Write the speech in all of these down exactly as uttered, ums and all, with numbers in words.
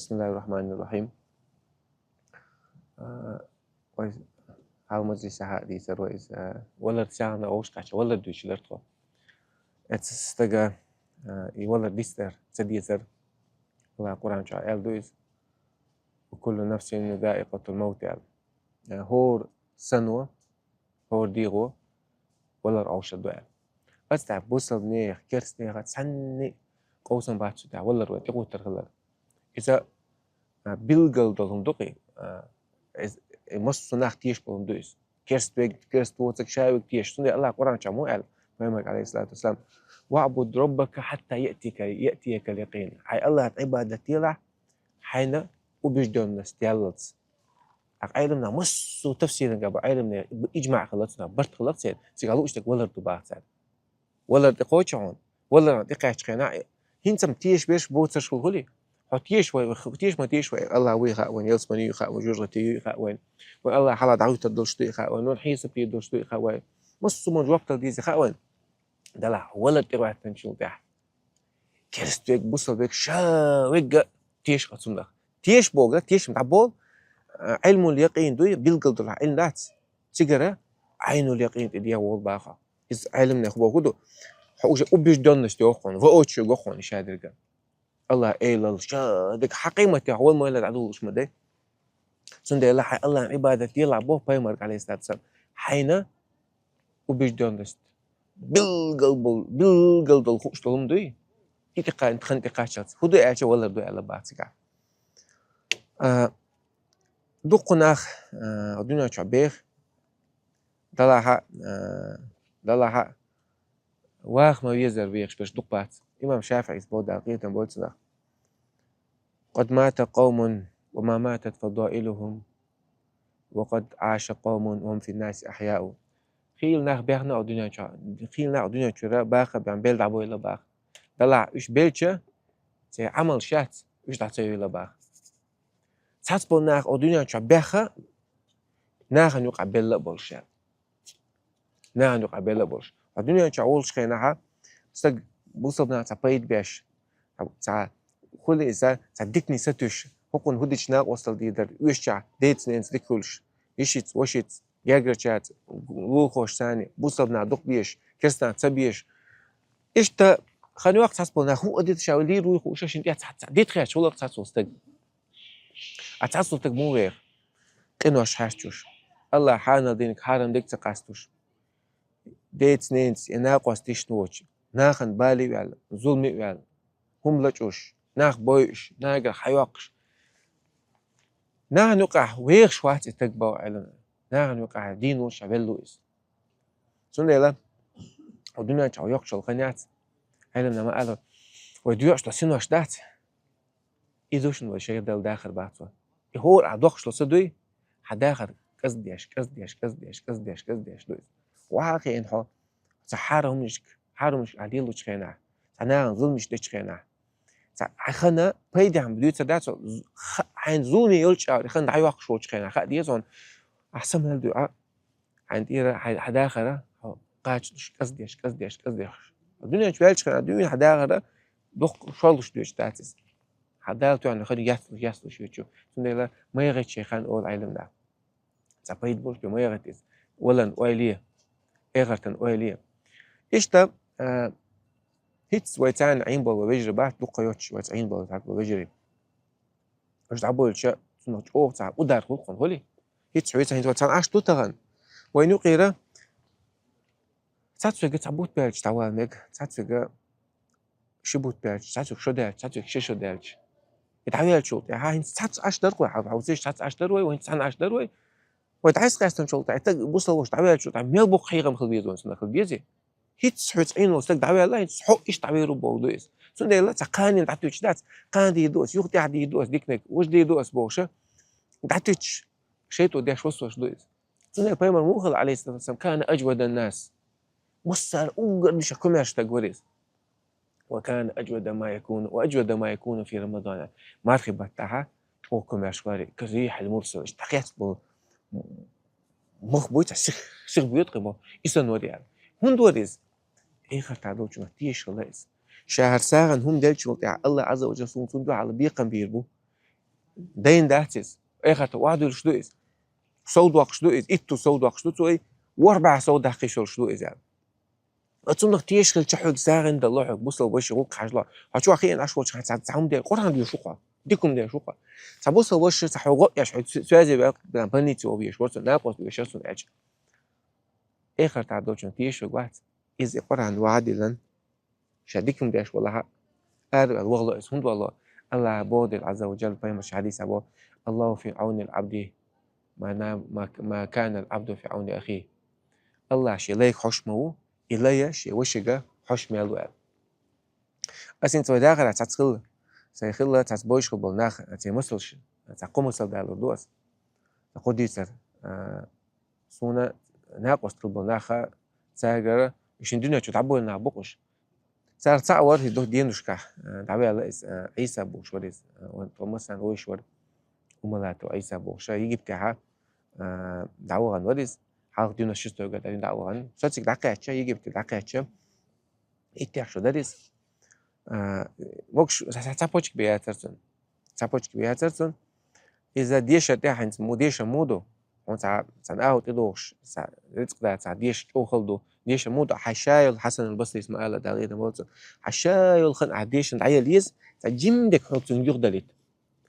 بسم الله الرحمن الرحيم. А, вай хьалха мажлисехь а дийцар вай иза, а, валар сагӀана овш кхача, валар дуьйцуш лар тхо. Эцу стага, а, и валар дицдар ца дезар. Аллах Къуръан чу аьлла ду иза: «وكل نفس ذائقة الموت», аьлла. А, хӀора сано, хӀора дегӀо валар овшар ду аьлла. Аса тӀаккха бусалба нехан, керста нехан цхьанне а къовсам бац цу тӀехь, валар вай тӀекхуьттур хилар. Иза, а, билггал долу хӀума ду-кх и, а, из, и массо а нах тешаш болу хӀума ду иза. Керст вег, керст воцург ша вег тешаш. Цундела Аллах Къуръан чохь ма аьлла, Пайхамар, алейхиссалату вассалам: «واعبد ربك حتى يأتيك، يأتيك اليقين». Хьайн Аллахьан Ӏибадат делахь, хьайна убеждённость яллалц. Ткъа Ӏеламнаха массо а тафсиран ган бу Ӏеламнехан иджмаъ хилла цунах, барт хилла церан, цигахь лууш дерг валар ду баха цара. Валар тӀекхочу хьуна, валарна тӀекхаьчча хенахь, хӀинца-м тешаш берш боцурш хуьлу хуьлий? Хьо тешаш вай, тешаш ма тешаш вай, Аллах вуй хаьа вайна, ялсамани юй хаьа вайна, жожагӀате юй хаьа вайна, вай Аллах хьалха дӀахӀуьттур долуш дуй хаьа вайна, вайна хьесап дийр долуш дуй хаьа вайна, массо а хӀуманна жоп дала дезий хаьа вайна. Делахь валар тӀехӀоьттинчул тӀаьхьа керст вег, бусалба вег, ша вег а тешаш хьо цунах. Тешаш бохург, тешам дӀаболу, а, Ӏилмул якъин дуй, билггал долу Ӏилма дац. Цигара Ӏайнул якъин тӀе дегӀ волу баха. Иза Ӏеламнех бохург ду, хьо уже убеждённость йоху хьуна, воочию йоху хьуна и ша дерг. Аллах Элал ша дерг хьан къематехь ван мойла дӀадуллуш ма дай. Цундела хьайн Аллахьан Ӏибадат делахь боху Пайхамарга, алейхиссалату вассалам, хьайна убеждённость билггал болу, билггал долу хууш долу хӀума дуй? И тӀекха-, тхан тӀекхаччалц. ХӀун ду аьлча, валар ду аьлла баха цигахь. А, дуккха нах, а, дуьнен чохь беха, далахьа, а, далахьа, ваха ма везара вехаш берш дукха бац. Имам ШафиӀис боху, Дала къинхетам бойла цунах: «قد مات قوم وما ماتت فضائلهم، وقد عاش قوم وهم في الناس أحياء». Хийла нах баьхна а дуьнен чохь, хийла нах дуьнен чуьра баха а баьхна, белла дӀабойла баха. Далахь уьш белча, церан Ӏамал шац, уьш дӀа ца йойла баха. Цхьацболу нах а дуьнен чохь баьхна, нахана юкъахь белла а болуш. Нахана юкъахь белла а болуш. Хьо дуьнен чохь волчу хенахь, стаг бусалба нах цхьа пайда беш, цхьа хуьлий иза, цхьа диканиг сатуьйсуш, хӀокхунна хӀун дича накъосталла дийр дара, оьшучохь деца-ненаца дика хуьлуш, йишица, вошица, гергарчаьрца, лулахошцани, бусалба нах дукха безаш, керстанах ца безаш. Иштта хан йоккху цхьацболу нах хӀун а дита ша лийр вуй хууш, шина тӀехь цхьа, цхьа дита хеташ хӀуллакх цхьацболу стаг. А цхьацболу стаг муха веха? Къинош хьаьрчуш. Аллах хьанал динарг хьарам дерг ца къастуш. Деца-ненаца я накъост дишна воцуш, нахана бале а ваьлла, зуламе а ваьлла, хӀума лачкъош, нах бойуш, нагара хьайоккхуш. Нахана юкъахь вехаш вац и стаг боху Ӏеламнаха. Нахана юкъахь дийна волуш велла ву иза. Цундела хьо дуьнен чохь йоккхуш йолу хан яц. Ӏеламнаха ма-аллара, вай доькъуш долу синош дац. И ду шуна вай шайга дала дахар бац вай. И хӀора ахь доккхуш долу са дуй, хьан дахар кӀаздеш, кӀаздеш, кӀаздеш, кӀаздеш, кӀаздеш ду иза. Ваха хиъна хьо, цхьа хьарам хӀуманашка, хьарам хӀуманашка ахь лелочу хенахь, цхьа нахана зуламаш дечу хенахь, цхьа хьан хан пайдехь ма дуьйцур дац, хьайна зуламе йолчу агӀор и хан дӀайоккхуш волчу хенахь, хаа деза хьуна, ахь са мел дуьйцу, а? Хьайна тӀера, хьайн, хьан дахара, хьо кхачалуш, кӀаздеш, кӀаздеш, кӀаздеш. Дуьнен чу ваьлча хенахь, дуьйна хьан дахара, дукха шорлуш доьдуш дац иза. Хьан Дала тоьхна хан яцлуш, яцлуш йоьдуш. Цундела ма яхийта шайн хан олу Ӏеламнаха. Цхьа пайда болуш бен ма яхийта иза. Валан ойла е, эхартан ойла е. Иштта, а, хӀинца вай царна Ӏийна болу вежарий бац, дукха йоцуш вай царна Ӏийна болу вежарий. Аша дӀабойлуча, цунах чӀогӀа цхьа удар хуьлу хьуна, хуьлий? ХӀинца хьоьца хӀинца вай цхьана Ӏаш ду тахана. Вайна юкъера цхьацца верг цхьа бутт баьлча дӀавала мега, цхьацца верг ши бутт баьлча, цхьацца верг шо даьлча, цхьацца верг ши шо даьлча. И дӀаваьллачул тӀаьхьа хӀинца цхьацца Ӏаш дара вай, хьо, хьо, хьо, цхьацца Ӏаш дара вай, вай хӀинца цхьана Ӏаш дара вай. Вай дӀасакъаьстинчул тӀаьхьа, и стаг бусалба волуш дӀаваьллачул тӀаьхьа мел боккха хьехам хила беза вайна цунах, хила безий? ХӀинца хьоьца Ӏийна волу стаг дӀаваьлла, хӀинца хьо иштта дӀавер ву бохург ду иза. Цундела цхьа кханенна дӀатуьйцуш дац, кхана дийр ду ас, юха тӀаьхьа дийр ду ас диканиг, важа дийр ду ас бохуша, дӀатуьйцуш, шайтӀо деш васвас ду иза. Цундела Пайхамар муха аьлла, алейхиссалату вассалам: «كان أجود الناس». Массара уггар дешах комаьрша стаг вара иза. «وكان أجود ما يكون، وأجود ما يكون في رمضان». Мархи баттахьа чӀогӀа комаьрша вара, كالريح المرسلة, иштта дӀакхецна болу мах буй, цхьа сих, сих боьду кхин бо, и санна вара аьлла. ХӀунда вара иза? Эхартахь долчунах тешаш хилла иза. Ша хӀара сагӀина хӀума деллачул тӀаьхьа Аллах Ӏазза ва Жалла суна цунна дуьхьал бекхам бийр бу. Дайна дац иза. Эхарта охьадуьлуш ду иза. Сов доккхуш ду иза. Итту сов доккхуш ду цо, ворхӀ бӀаь сов даккхийш йолуш ду иза аьлла. Оцунах тешаш хилча хьоьга сагӀина далла хьоьга, бусалба ваша гӀуллакх хьажало. Хьо чохь хиъна Ӏаш волчу хьан цхьа, цхьа хӀума дер, Къуръан доьшуш ву хьо. Дика хӀума деш ву хьо. Цхьа бусалба ваша, цхьа хьо гӀо а еш, хьо цу-, цоьзе ваьлла, прям больнице вовъеш вара цунна, накъост вешара цунна аьлча. Эхартахь долчунна тешаш вац. Иза и Къуръан ваьхьа диллина. Ша дика хӀума деш валахь, ара ваьлла вахало иза. ХӀунда вахало? Аллахьа боху дела, Ӏазза ва Джалла, пайхамарчу хьадисехь боху: «Аллаху фи Ӏаунил Ӏабди, ма на-, ма, ма канал Ӏабду фи Ӏауни ахи». Аллахь шен лайга хьош ма ву, и лай шен вашига хьош мел ву аьлла. Ас хӀинца вай дахарехь цхьацца хилла, сайн хилла цхьацца бовзуш хилла болу нах, церан масалш, цхьа кхо масал далур ду ас. Цхьа кхо дийцар, а, суна накъост хилла болу наха, цаьргара шен дуьнен чу дӀабойла нах бу-кх уьш. Царах цхьаъ вара, хӀинца дийнушкахь, а, дӀаваьлла иза, а, Ӏийса бохуш вара иза, а, вайн тхо массарна вовзуш вара, Умалату Ӏийса бохуш, Египтехьа, а, дӀавахана вара иза, хьалха девяносто шестой году дӀавахана. Со цига дӀакхаьчча, Египте дӀакхаьчча, иттех шо дара иза. А, могуш, цхьа, цхьа, цхьа почка бен яцара цуьнан. Цхьа почка бен яцара цуьнан. Иза дешар тӀехь хӀинца му-, дешар муха ду? Хьуна цхьа, цхьана агӀор тӀедогӀуш, цхьа рицкъ дан, цхьа деша чӀогӀа хала ду. Дешар муха ду? Хьан ша йолу, Хьасан ал-Басрис ма-аллара, Дала къинхетам бойла цунна. Хьан ша йолу хан ахь дешна дӀаелла еза, цхьа жимма дерг хьоьга цунна юхадалийта.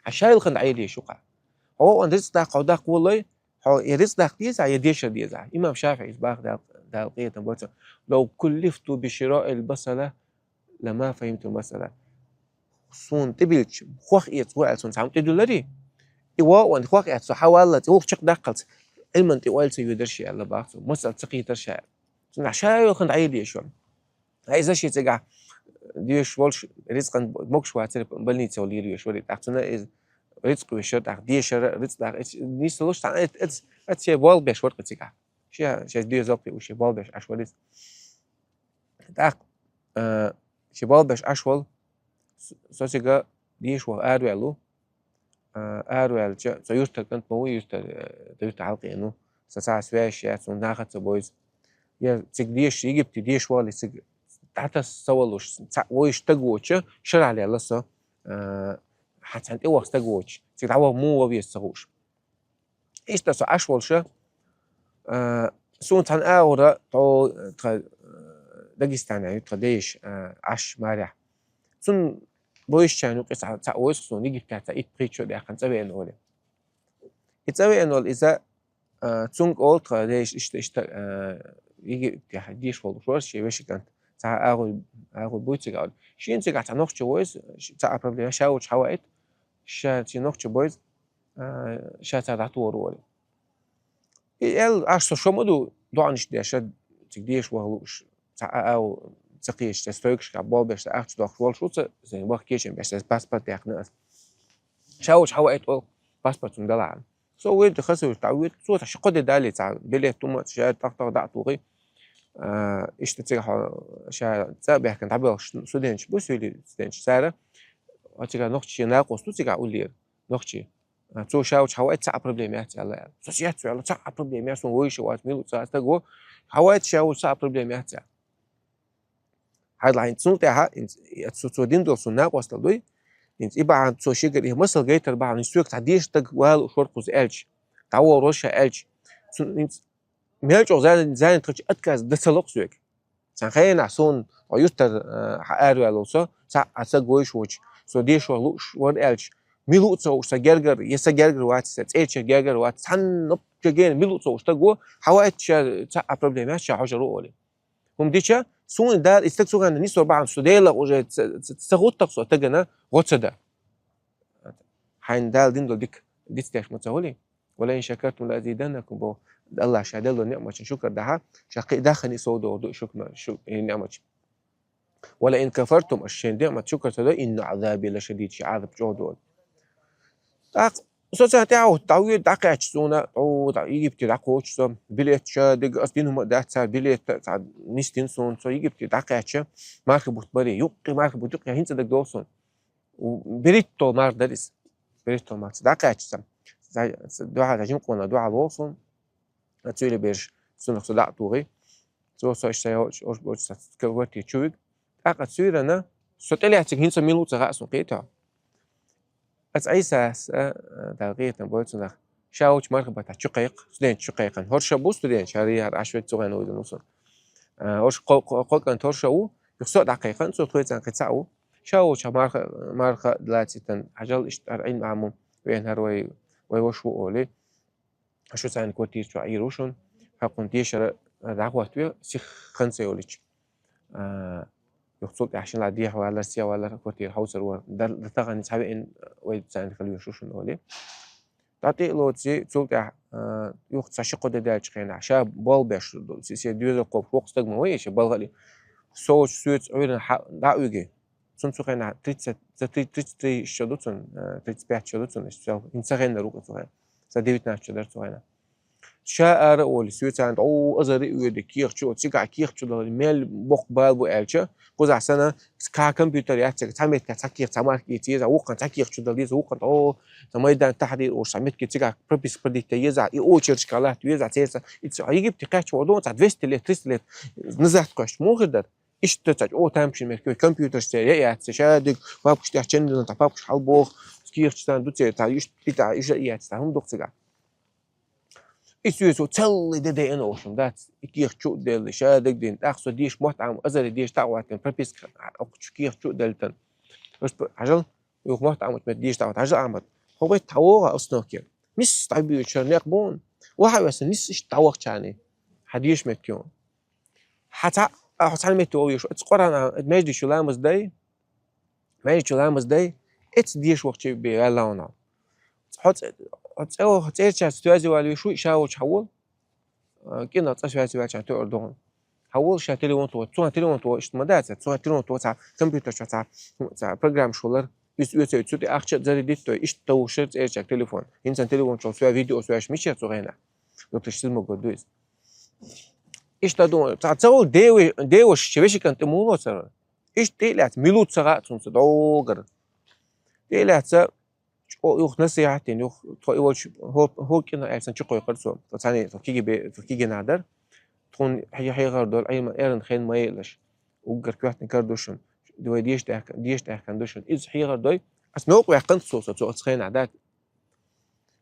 Хьан ша йолу хан дӀаелла еза шу-кх. Хьо ван рицкъ даккха, хьо даккха волалой, хьо я рицкъ даккха деза, я дешар деза. Имам ШафиӀис боху, Дала, Дала къинхетам бойла цунна: «Лав куллифту би шираил басала, лама фахимтул масала». Суна тӀебилча, хох эца гӀо аьлла суна цхьа хӀума тӀедуьлларий? И вон, хох эца, со хьан валлалц, и вух чекхдаккхалц, Ӏилман тӀе ойла ца йоьдар ша аьлла боху цо, масала ца кхетар ша аьлла. Цунна ша йолу хан дӀаелла еза шу. Ткъа иза шен цигахь дешаш волуш, рицкъан могуш вацара, больнице вала лелош вара. ТӀаккха цунна иза рицкъ вешара, тӀаккха дешара, рицкъ даккха, эц-, нисса луш, цхьаьна эц-, эц-, эц шен болх беш вара-кх цигахь. Ше, шен доьзал кхиъна, шен болх беш Ӏаш вара иза. ТӀаккха, а, шен болх беш Ӏаш волу, с-, со цига деша ваха араваьлла ву. А, араваьлча, со юьртара кӀант ма ву, юьртара, э, юьртара хьалакхиъна ву. Со цхьа связь яц, хӀунда нах а ца бовза. Я цига деша, Египте деша валале цига дӀатаса ца волуш, цхьаъ вовзуш стаг воцуш, шарахь лелла со, а, хьан цхьаьна тӀеваха стаг воцуш, цига дӀаваха муха ван веза ца хууш. Иштта со Ӏаш волуш, а, суна цхьана агӀора тхо, тхан, а, Дагестанехь ю тхан дайша, а, Ӏаш марехь. Цунна бовзучарна юкъе цхьа, цхьаъ вовза-кх суна, Египтехь цхьа итт-пхийтта шо даьккхина цӀа веана волу. И цӀа веана волу иза, а, цуьнга олу тхан дайша иштта, иштта, а, Египтехь деша волуш вара шен вешин кӀант. Цхьа агӀо, агӀо буй цига олу. Шена цигахь цхьа нохчи вовза, ш-, цхьа а проблема, ша волчу хьаваийта, ша шен нохчи бовза, а, ша цара дӀатухур ву олий. И аьлла, ахь со шо ма ду, доӀанаш деш, цига деша ваха лууш, цхьа а, а, ца кхеташ, цхьа стойкашкахь болх беш, цхьа ахча дохкуш волуш ву, цхьа сайн баха кечам беш, аса паспорт яьккхина аса. Ша волчу хьаваийта олу, паспорт цунна далахьара. Со вуьйра, хаза вуьйра, дӀавуьйра, цо цхьа ши-кхо де далий, цхьа билет хӀума, ша тӀаккха-тӀаккха дӀа а тухий. А, иштта цигахь хьо, ша цӀа а баьхкина дӀабоьлхуш студенташ бу, суьйли студенташ, цара, а, цигахь нохчий накъост ду цигахь уллера, нохчий. А, цо ша волчу хьаваийта, цхьа а проблема яц аьлла аьлла. Со яц аьлла, цхьа а проблема яц, суна вовзаш вац, мила ву цхьа а стаг ву, хьаваийта ша волчу, цхьа а проблема яц аьлла. Хьажал хьайна цул тӀаьхьа, хӀинца, цо, цо дина долу суна накъосталла дуй, хӀинца и бахьана цо шегара и масал гайтар бахьана, хӀинца соьга цхьа деша стаг валуш вара-кх иза аьлча, дӀавогӀур вара ша аьлча, цунна хӀинца мел чӀогӀа зан-, занят хилча отказ дан ца ло-кх соьга. Цхьана хенахь суна, хьо юьртара, а, хьан араваьлла волу со, цхьа а стаг вовзаш воцуш, со деша ваха лууш вара аьлча, мила ву ца хууш, сан гергара, я сан гергара вац, сан цӀерачех гергара вац, цхьанна нуп чу гена мила ву ца хууш стаг ву, хьаваийта ша, цхьа а проблема яц, ша хьожур ву олий. ХӀума дича, суна Дала и стаг цу хенахь нисвар бахьана, со Делах уже ца, ца, ца гӀуттакх со стагана гӀо ца дан. Хьайна Дала дина долу дика дицдеш ма ца хуьлий? «Ва лаин шакартум ла азиданнакум», боху. Аллахь ша делла ниъматчун шукар дахьа, ша кхин а даххана и сов догӀур ду и шукар, шу, и ниъматчун. «Ва лаин кафартум», аш шен ниъмат шукар ца до, «инна Ӏазаби ла шадид», шен Ӏазап чӀогӀа долу. ТӀаккха со царна тӀаьхьа дӀавоьду, дӀакхаьчча суна, о, дӀа-, Египте дӀакхочу со, билет ша дерг ас дина хӀума а дац цара, билет цхьа нисдина суна, со Египте дӀакхаьчча, мархи бутт барий, юккъе мархи бутт юккъе, хӀинца дагадогӀу суна. У, берхӀитталгӀа марха дара иза. БерхӀитталгӀа марха. Ца дӀакхаьчча сан. Ца, ца, дуьхьал, ца жимкъона дуьхьал вогӀу суна. Ца цуьйла берш, цунах со дӀа а тухий. Цо со иштта йо-, ош-, ош-, ца квартира чу вига. ТӀаккха цуьйрана, со тӀелаьцнарг хӀинца мила ву ца хаьа суна, кхетий хьо. Ас Ӏийсас, а, Дала къинхетам бойла цунах, ша волча мархий баттахь чу кхайкха, студенташ чу кхайкхина. ХӀора ша бу студенташ, хӀара яхар Ӏаш век цу хенахь вуйла мусул. А, хӀора ш-, кхо-, кхо-, кхо кӀант хӀора ша ву, юха со а дӀакхайкхина, цо тхоьца кхин цхьаъ ву. Ша волча марха, марха лацитан, хьажал иштта хӀара Ӏилма Ӏамма веана хӀара вай, вай ваша ву олий. Шу царна квартира чу Ӏийр ву шуна, хьо кхунна тешара дӀахӀоттаве, сиха хан ца йолийча. А, юха цул тӀаьхьа шин ла дехьавалар, сехьавалар, квартира хьовсар вара. Дар, дан тахана цхьа веана вай царна хила везаш ву шуна олий. ДӀатӀе а лоций, цул тӀаьхьа, а, юха цхьа ши-кхо де даьлча хенахь, ша болх беш, се, се доьзал кхобуш, воккха стаг ма вай, ше балха а ле. Со волча соьца Ӏуьйранна хьа-, дӀа а уьгий. Цунна цу хенахь тридцать, за три-, тридцать три шо ду цунна, э, тридцать пять шо ду цунна, иштта хӀинца ца хеннар ву-кх цу хенахь. Ца девятнадцать шо дара цу хенахь. Ша ара а волий, соьца цхьана, о, азар а оьдий, кехат чу, цигахь кехат чу далий, мел боккха бала бу аьлча, кхузахь санна, ка-, компьютер яц цига, цхьа меттигехь цхьа кехат, цхьа марка эца еза, вукхунна цхьа кехат чу дала деза, вукхунна, о, сан Майдан Тахьрир олуш, цхьа меттиге цигахь прописка продлить де еза, и очередька латта веза, церца, и ца-, Египте кхаьчча ву ду, цхьа двести лет, триста лет назад кхоьссича, муха хир дара? Иштта ца, о, тамашийна меттиг, компьютерш церан яц, ша дерг папкаш тӀехь чан дина, тӀаккха папкаш хьалабоху, кехаташ царна ду церан, тӀаккха иштта, тӀаккха иштта яц, тӀаккха хӀума ду-кх цигахь. И соьца цо цхьалла де деана, в общем, дац, и кехат чу а делла, ша дерг дина, тӀаккха со деша мотт Ӏамма, азар деша дӀа а хӀоттийна, прописка оккхучу кехат чу а деллийтина. Просто хьажал, юха мотт Ӏаммачу метте деша дӀа а хӀоттийна, хьажал, Ахьмад, хьо вай дӀавогӀа остановке. Нисса дӀабоьдуш хӀара некъ бу хьуна. Вахьа а весна, нисса иштта дӀавахча хьуна. Хьан деша меттиг ю? Хьан цхьа, а, хьо цхьана метте вовзаш, оцу Къуръан, а, маьждиг чу ламаз дай, маьждиг чу ламаз дай, эцца деша вахча бен ваьлла хьуна. Хьо цӀе-, хьо цӀе-, хьо цӀерачаьрца тоьзе вала везаш вуй, ша волчу хьавола, а, кӀина цӀа соьца ваьлча тоьар ду хьуна. Хьавола ша телефон тӀе, цунна телефон тӀе иштта ма дац, цунна телефон тӀе цхьа компьютер чу цхьа, цхьа программаш хилар, иза оьцуьйту, цу тӀе ахча а зарядить а дой, иштта товш яра цӀерачаьрга телефон. ХӀинца телефон чу соь видео соьш мичара цу хенахь? Две тысячи седьмой год ду иза. Иштта ду, цхьа ца волу деве-, деваша вешин кӀант тӀе муха лоцура? Иштта тӀе а лаьцна, мила ву ца хаьа цунна цу догара. ТӀе а лаьцна, чӀо-, юха насихьат дина, юха тхо и волчу хӀо-, хӀора кӀина аьлла сан чу кхойкхура цо. Тхо цхьаьна, тхо кегий бе-, тхо кегий нах дара. Тхуна хье-, хьехар дора, Ӏилма эрна хен ма елаш. Уггар коьртаниг кара ду шуна. Вай деша даьхка-, деша даьхкина ду шуна. Иза хьехар дой. Ас новкъа ваьккхина цо со, цо оцу хенахь дац.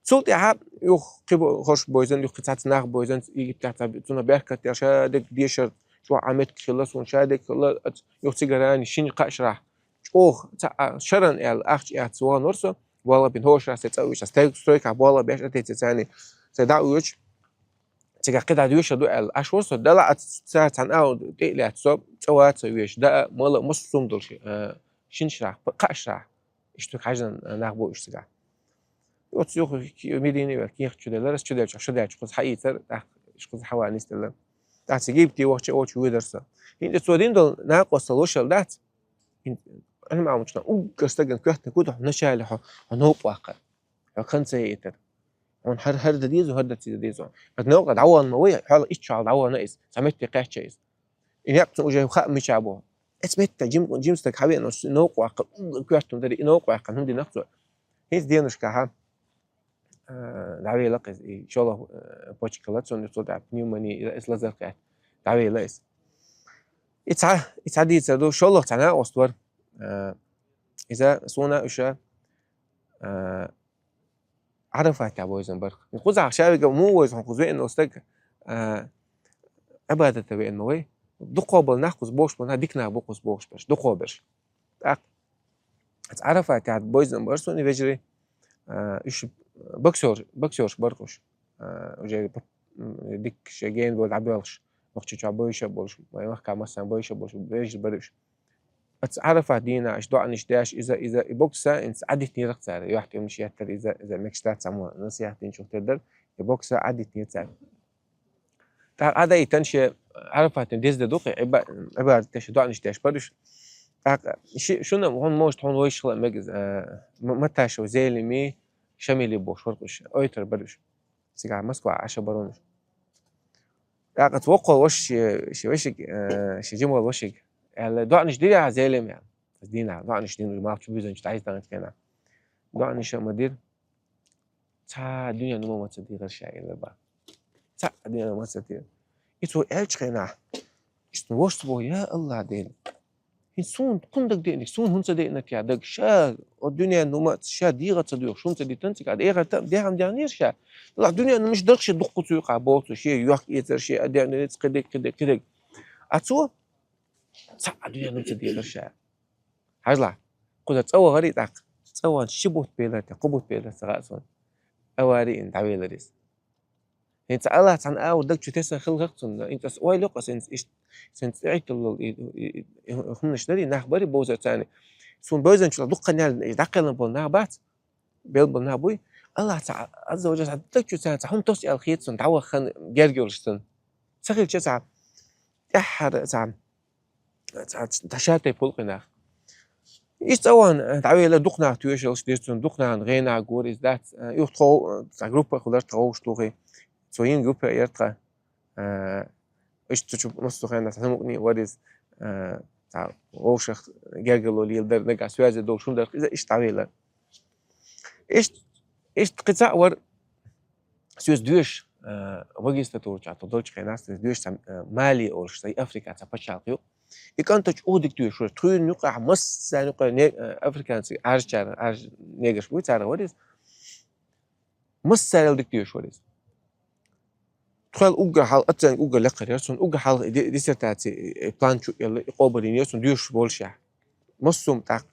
Цул тӀаьхьа юха кхин бо-, хӀорш бовзан, юха кхин цхьацца нах бовзан, Египтехь цхьа цунах беркат деш, ша дерг дешар, чохь Ӏа меттиг хилла суна, ша дерг хилла, ац-, юха цигара а шина кхаа шарахь. ЧӀогӀа цхьа а шаран аьлла, ахча эцна вахана вара со, болх бина хӀора шарахь сайн цӀа а вуьйш, ас тайг-, стройкахь болх беш а тӀе ца царний, сайн дӀа а воьдуш, цигахь кхидӀа доьшур ду аьлла, Ӏаш вара со, дала а ц-, цара цхьана а тӀе а лаьцна со, цӀа ваца веш, даа, мала, массо а хӀума долуш, а, шина шарахь, кхаа шарахь. Иштта хьаьжна нах бу уьш цигахь. Оцу юха Медине ваьлла кехат чу деллара, ас чу делча, шу делча, кхуза хьаийцар, тӀаккха иштта кхуза хьаван нисделла. ТӀаккха цига Египте вахча, оцу вуьйдара со. ХӀинца цо дина долу накъостал вашалла дац? Ӏилма Ӏамочу нах уггар стагана коьртаниг хӀу ду хьо, начале хьо, хьо новкъа ваккхар. Хьо хан ца яйтар. Хьуна хӀара, хӀара дан деза, хӀара дан ца деза. Аса новкъа дӀавахана ма вай, хьол итт шо дӀавахана иза, цхьа метте кхаьчча иза. И некъ цунна уже хаа мичахь бу. Эцу метта жим, жим стаг хьавеана, оцу новкъа ваккха, коьртана дарий, и новкъа ваккха, хӀунда дина-кх цо? ХӀинца денушкахьа, а, дӀавелла-кх иза, и шолгӀа, а, почка хилла цунна, цо тӀе пневмония, иза лазар кхетта. ДӀавелла иза. И цхьа, и цхьа дийцар ду, шолгӀа цхьа накъост вара. А, иза суна уьш, а, Ӏарафатехь вовзан бара. Кхузахь ша вега муха вовза хьуна кхуза веана волу стаг, а, Ӏибадата веана ма вай. Дукхахболу нах кхуза бохуш болу нах, дика нах бу кхуза бохуш берш, дукхахберш. ТӀаккха Ӏарафатехь вовзан бара суна вежарий, а, уьш боксёр-, боксёрш бара уьш. А, уже п-, м, дика шайн гена болу дӀабоьлхуш, нохчийчохь бовзаш а болуш, вайн махкахь массарна бовзаш а болуш, вежарий бара уьш. Оцу Ӏарафат дийнахь аша доӀанаш деш, иза, иза, и бокса, инца Ӏадитнера-кх цара. Юьхь тӀемаш еттара иза, иза мегаш дац цхьаммо насихьат динчух тера дара, и бокса Ӏадитнера цара. ТӀаккха Ӏадайтан шен Ӏарафатан деза де ду-кх, Ӏиба-, Ӏибадат деш, доӀанаш деш бара уьш. ТӀаккха ши-, шуна, хьуна, может, хьуна вайшахала а мега иза, а, М-, Маташев Зелими, Шамили бохуш вара-кх уьш. Ойтар бара уьш. Цигахь Москва Ӏаш а бара уьш. ТӀаккха оцу воккхал ваша ши, ши вешиг, э, ши жимал вашиг аьлла, доӀанаш дира ахьа Зелим аьлла. Аса дийнахь, доӀанаш дина, малх чу буьзанчу дӀайса даханчу хенахь. ДоӀанаш а ма дира. Цхьа дуьнен хӀума ма ца дийгӀира ша, элира бах. Цхьа дуьнен хӀума ца дийгӀира. И цо аьллачу хенахь, иштта ворс боху, я АллахӀ Дела. Суна хӀунда деана, суна хӀунда ца деана те даг? Ша, о дуьнен нума, ша дегӀа ца доьхуш, хӀунда ца дитан цига? Ада эхарта дехам дегӀнера ша. Ла дуьнен нума иш дарх ше дуккху цуйкъа боцу, ше йохк эцар, ше а дегӀнера кхидег, кхидег, кхидег. А цо ца а дуьнен нума ца дегӀар ша. Хьажла, кхуза цӀа вагӀари тӀаккха. ЦӀа ван ши бутт белар те, кху бутт белар ца гӀа суна. Авари ин дӀавелар иза. ХӀинца Аллах цхьана агӀор даг чу тесан хилхак цунна. ХӀинца ас ойла йокъа сенца ишт, сенца тӀехӀитталлал и, и, и, и, хӀуманаш дари, нах бари бовзар царни. Суна бовзанчула дуккха нел и дӀакхелан бол нах бац. Бел бол нах буй. Аллах цхьа, Азза ва Джалла, даг чу царна цхьа хӀума тос аьл хет цунна, дӀаваххан герга йолуш цунна. Ца хилча цхьа, тӀаьххьара цхьа, цхьа, цхьа тайпа гӀуллакхи нах. Иш цӀа ван, дӀавелар дукха нах тоьшаллаш дир цунна, дукха нахана гӀенах гора иза дац. Юха тхо, цхьа группа хилар тха вовш тухи. Цо йина группа яр тха. Иштта чу массо хенна самукъни вар иза. Цхьа вовшах гергало леладар, нагахь соьзе долуш хӀума дар, иза иштта дӀавелар. Иштта, иштта кхин цхьаъ вар, соьца доьшуш, а, магистратура чохь тхо долчу хенахь, соьца доьшуш цхьа, а, Мали олуш, цхьа Африка цхьа пачхьалкх ю. И кӀант чӀогӀа дика доьшуш вара. Тхуьйран юкъахь массарна юкъа не-, а, африканцы, аржачара, арж-, неграш буй, цара вара иза. Массарел дика доьшуш вара иза. Тхоьл уггар хьалха, оценка уггар лекхар яра, цунна уггар хьалха и ди-, диссертаци, и, и план чу а елла, и къобалйина яра, цунна доьшуш болуш яхь. Массо а тӀаккха.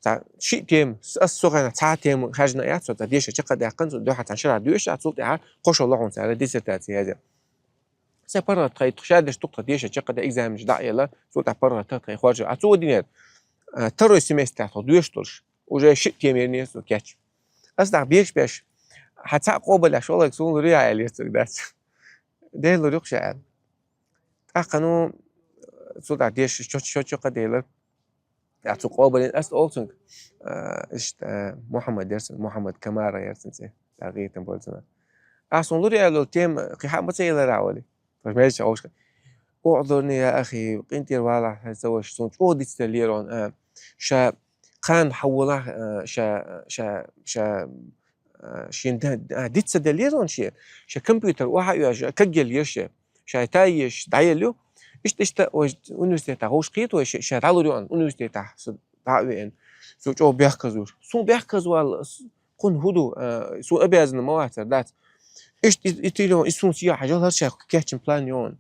Цхьа шиъ тема, с-, ас со хенахь цхьа тема хаьржина яц, со цхьа деша чекхдаьккхина, цунна дуьхьа цхьана шарахь доьшуш, а цул тӀаьхьа кхо шо лохьун цара диссертаци язъян. Сайн паргӀат тхай, тхо шадерш тухтха деша чекхда экзаменаш дӀа а елла, цул тӀаьхьа паргӀат тхай хоржа. А цо динера, а, второй семестр тӀехь тхо доьшуш долуш. Уже шиъ тема ернера со кечча. Ас дӀа бегаш беш, хьан цхьаъ къобалъеш валарг суна лур ю аьлла, яцург дац. Дела лур ю-кх ша аьлла. ТӀаккха, ну, цул тӀаьхьа деша шо-, шо-, шо-, чоккха делар. Я цу къобалйина ас олу цуьнга, а, иштта, а, Мухаммад яр цуьнан, Мухаммад Камара яр цуьнан цӀе, дӀагӀийтина болу цуьнан. Ас суна лур ю аьлла тема, кхин хьан ма ца елара вали. Тхо мелча хьовшка. ОьгӀазорни я ахи, къинтӀера валахь хьайн ца ваша, суна чӀогӀа дицделлера хьуна, а, ша кхана хьан волахь, а, ша, ша, ша, а, шен да-, а, диц ца деллера хьуна шен, ша компьютер охьа а оьжа, кагъелла еш ша, ша тай еш, дӀаелла ю. Иштта, иштта, вай университетахь вовшах кхета вай ша, ша дӀалур ю хьуна университетахь, со дӀа а веана. Со чӀогӀа бехказор. Суна бехказвала, с-, кхунна хӀун ду, а, суна обязанный ма вацара дац. Иштта и, и телефон, и суна сехьа хьажал, хӀара ша кечйина план ю хьуна.